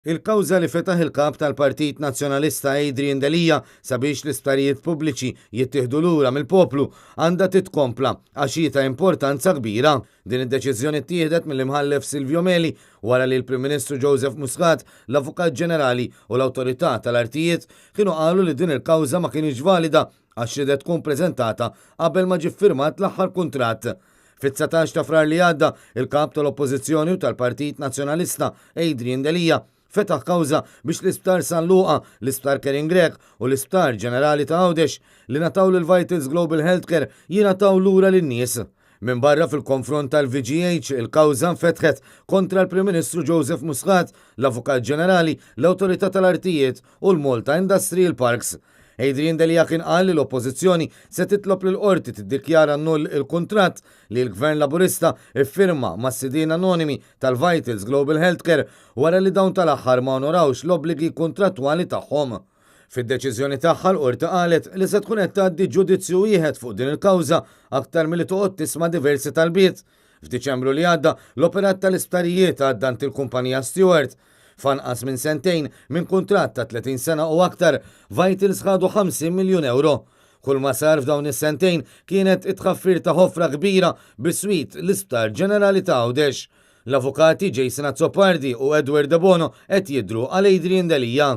Il-kawża li fetaħ il-Kap tal-Partit Nazzjonalista Adrian Delia sabiex l-isptarijiet pubbliċi jittieħdu lura mill-poplu għandha titkompla għax hi ta' importanza kbira. Din id-deċiżjoni ttieħdet mill-Imħallef Silvio Meli wara li l-Prim Ministru Joseph Muscat, l-Avukat Ġenerali u l-Awtorità tal-Artijiet kienu qalu li din il-kawża ma kinitx valida għax riedet tkun preżentata qabel ma ġie ffirmat l-aħħar kuntratt. Fit-19 ta' Frar li għadda, il-Kap tal-Oppożizzjoni u tal-Partit Nazzjonalista, Adrian Delia, fetaħ kawża biex l-Isptar San Luqa, l-Isptar Karen Grech u l-Isptar Ġenerali ta' Għawdex li ngħataw lil Vitals Global Healthcare jingħataw lura lin-nies. Minbarra fil-konfront tal-VGH, il-kawża nfetħet kontra l-Prim Ministru Joseph Muscat, l-Avukat Ġenerali, l-Awtorità tal-Artijiet u l-Malta Industrial Parks. Adrian Delia kien qal li l-Oppożizzjoni se titlob lill-Qorti tiddikjara null il-kuntratt li l-Gvern Laburista ffirma mas-sidien anonimi tal-Vitals Global Healthcare wara li dawn tal-aħħar ma onorawx l-obbligi kuntrattwali tagħhom. Fid-deċiżjoni tagħha l-Qorti qalet li se tkun qed tgħaddi ġudizzju wieħed fuq din il-kawża aktar milli toqgħod tisma' diversi talbiet. F'Diċembru li għadda, l-operat tal-isptarijiet għadda għand il-kumpanija Steward. F'anqas minn sentejn, minn kuntratt ta' 30 sena u aktar, Vitals ħadu 50 miljun ewro. Kull ma sar f'dawn is-sentejn kienet it-tħaffir ta' ħofra kbira biswit l-Isptar Ġenerali ta' Għawdex. L-avukati Jason Azzopardi u Edward Debono qed jidhru għal Adrian Delia.